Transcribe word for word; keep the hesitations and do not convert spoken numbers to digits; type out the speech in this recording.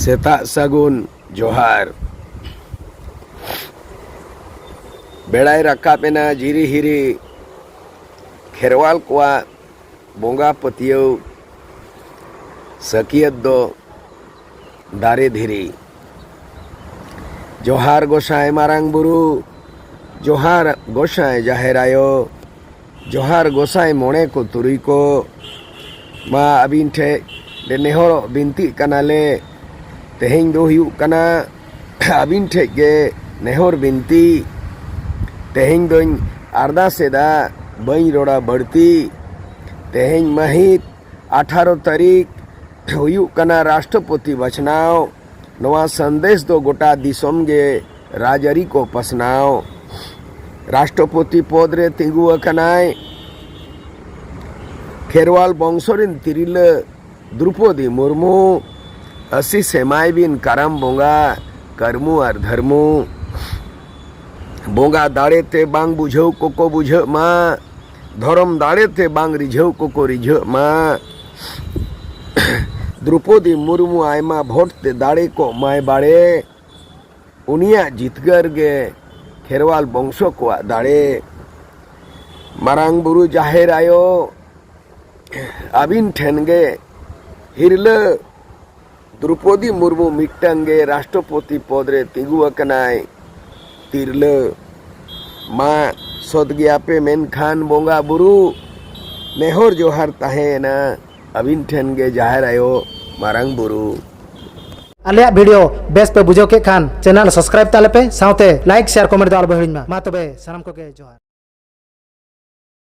ᱥᱮᱛᱟᱜ ᱥᱟᱹᱜᱩᱱ ᱡᱚᱦᱟᱨ᱾ ᱵᱮᱲᱟᱭ ᱨᱟᱠᱟᱵ ᱮᱱᱟ ᱡᱤᱨᱤ ᱦᱤᱨᱤ᱾ ᱠᱷᱮᱨᱣᱟᱞ ᱠᱚᱣᱟᱜ ᱵᱚᱸᱜᱟ ᱯᱟᱹᱛᱭᱟᱹᱣ ᱥᱟᱹᱠᱤᱭᱟᱹᱛ ᱫᱚ ᱫᱟᱨᱮ ᱫᱷᱤᱨᱤ᱾ ᱡᱚᱦᱟᱨ ᱜᱚᱸᱥᱟᱭ ᱢᱟᱨᱟᱝ ᱵᱩᱨᱩ, ᱡᱚᱦᱟᱨ ᱜᱚᱸᱥᱟᱭ ᱡᱟᱦᱮᱨ ᱟᱭᱳ, ᱡᱚᱦᱟᱨ ᱜᱚᱸᱥᱟᱭ ᱢᱚᱬᱮ ᱠᱚ ᱛᱩᱨᱩᱭ ᱠᱚ᱾ ᱢᱟ ᱟᱹᱵᱤᱱ ᱴᱷᱮᱡ ᱞᱮ ᱱᱮᱦᱚᱨᱚᱜ ᱵᱤᱱᱛᱤᱜ ᱠᱟᱱᱟᱞᱮ᱾ ᱛᱮᱦᱮᱧ ᱫᱚ ᱦᱩᱭᱩᱜ ᱠᱟᱱᱟ ᱟᱹᱵᱤᱱ ᱴᱷᱮᱡ ᱜᱮ ᱱᱮᱦᱚᱨ ᱵᱤᱱᱛᱤ᱾ ᱛᱮᱦᱮᱧ ᱫᱚᱧ ᱟᱨᱫᱟᱥ ᱮᱫᱟ, ᱵᱟᱹᱧ ᱨᱚᱲᱟ ᱵᱟᱹᱲᱛᱤ᱾ ᱛᱮᱦᱮᱧ ᱢᱟᱹᱦᱤᱛ ᱟᱴᱷᱟᱨᱚ ᱛᱟᱹᱨᱤᱠᱷ ᱦᱩᱭᱩᱜ ᱠᱟᱱᱟ ᱨᱟᱥᱴᱨᱚᱯᱚᱛᱤ ᱵᱟᱪᱷᱱᱟᱣ᱾ ᱱᱚᱣᱟ ᱥᱟᱸᱫᱮᱥ ᱫᱚ ᱜᱚᱴᱟ ᱫᱤᱥᱚᱢ ᱜᱮ ᱨᱟᱡᱽᱟᱹᱨᱤ ᱠᱚ ᱯᱟᱥᱱᱟᱣ᱾ ᱨᱟᱥᱴᱨᱚᱯᱚᱛᱤ ᱯᱚᱫᱽ ᱨᱮ ᱛᱤᱸᱜᱩ ᱟᱠᱟᱱᱟᱭ ᱠᱷᱮᱨᱣᱟᱞ ᱵᱚᱝᱥᱚ ᱨᱮᱱ ᱛᱤᱨᱞᱟᱹ ᱫᱨᱩᱯᱚᱫᱤ ᱢᱩᱨᱢᱩ᱾ ᱟᱹᱥᱤᱥ ᱮᱢᱟᱭ ᱵᱤᱱ ᱠᱟᱨᱟᱢ ᱵᱚᱸᱜᱟ, ᱠᱟᱹᱨᱢᱩ ᱟᱨ ᱫᱷᱟᱹᱨᱢᱩ᱾ ᱵᱚᱸᱜᱟ ᱫᱟᱲᱮ ᱛᱮ ᱵᱟᱝ ᱵᱩᱡᱷᱟᱹᱣ ᱠᱚᱠᱚ ᱵᱩᱡᱷᱟᱹᱜ ᱢᱟ, ᱫᱷᱚᱨᱚᱢ ᱫᱟᱲᱮ ᱛᱮ ᱵᱟᱝ ᱨᱤᱡᱷᱟᱹᱣ ᱠᱚᱠᱚ ᱨᱤᱡᱷᱟᱹᱜ ᱢᱟ᱾ ᱫᱨᱩᱯᱚᱫᱤ ᱢᱩᱨᱢᱩ ᱟᱭᱢᱟ ᱵᱷᱳᱴ ᱛᱮ ᱫᱟᱲᱮ ᱠᱚᱜ ᱢᱟᱭ ᱵᱟᱲᱮ᱾ ᱩᱱᱤᱭᱟᱜ ᱡᱤᱛᱠᱟᱹᱨ ᱜᱮ ᱠᱷᱮᱨᱣᱟᱞ ᱵᱚᱝᱥᱚ ᱠᱚᱣᱟᱜ ᱫᱟᱲᱮ᱾ ᱢᱟᱨᱟᱝ ᱵᱩᱨᱩ ᱡᱟᱦᱮᱨ ᱟᱭᱳ, ᱟᱹᱵᱤᱱ ᱴᱷᱮᱱ ᱜᱮ ᱦᱤᱨᱞᱟᱹ ᱫᱨᱩᱯᱚᱫᱤ ᱢᱩᱨᱢᱩ ᱢᱤᱫᱴᱟᱝ ᱜᱮ ᱨᱟᱥᱴᱨᱚᱯᱚᱛᱤ ᱯᱚᱫᱽ ᱨᱮ ᱛᱤᱸᱜᱩ ᱟᱠᱟᱱᱟᱭ ᱛᱤᱨᱞᱟᱹ᱾ ᱢᱟ ᱥᱚᱛ ᱜᱮᱭᱟᱯᱮ ᱢᱮᱱᱠᱷᱟᱱ ᱵᱚᱸᱜᱟ ᱵᱩᱨᱩ, ᱱᱮᱦᱚᱨ ᱡᱚᱦᱟᱨ ᱛᱟᱦᱮᱸᱭᱮᱱᱟ ᱟᱹᱵᱤᱱ ᱴᱷᱮᱱ ᱜᱮ ᱡᱟᱦᱮᱨ ᱟᱭᱳ ᱢᱟᱨᱟᱝ ᱵᱩᱨᱩ᱾ ᱟᱞᱮᱭᱟᱜ ᱵᱷᱤᱰᱤᱭᱳ ᱵᱮᱥ ᱯᱮ ᱵᱩᱡᱷᱟᱹᱣ ᱠᱮᱫ ᱠᱷᱟᱱ ᱪᱮᱱᱮᱞ ᱥᱟᱵᱥᱠᱨᱟᱭᱤᱵ ᱛᱟᱞᱮ ᱯᱮ, ᱥᱟᱶᱛᱮ ᱞᱟᱭᱤᱠ, ᱥᱮᱭᱟᱨ, ᱠᱚᱢᱮᱱᱴ ᱫᱚ ᱟᱞᱚ ᱯᱮ ᱦᱤᱲᱤᱧ ᱢᱟ᱾ ᱢᱟ ᱛᱚᱵᱮ ᱥᱟᱱᱟᱢ ᱠᱚᱜᱮ ᱡᱚᱦᱟᱨ᱾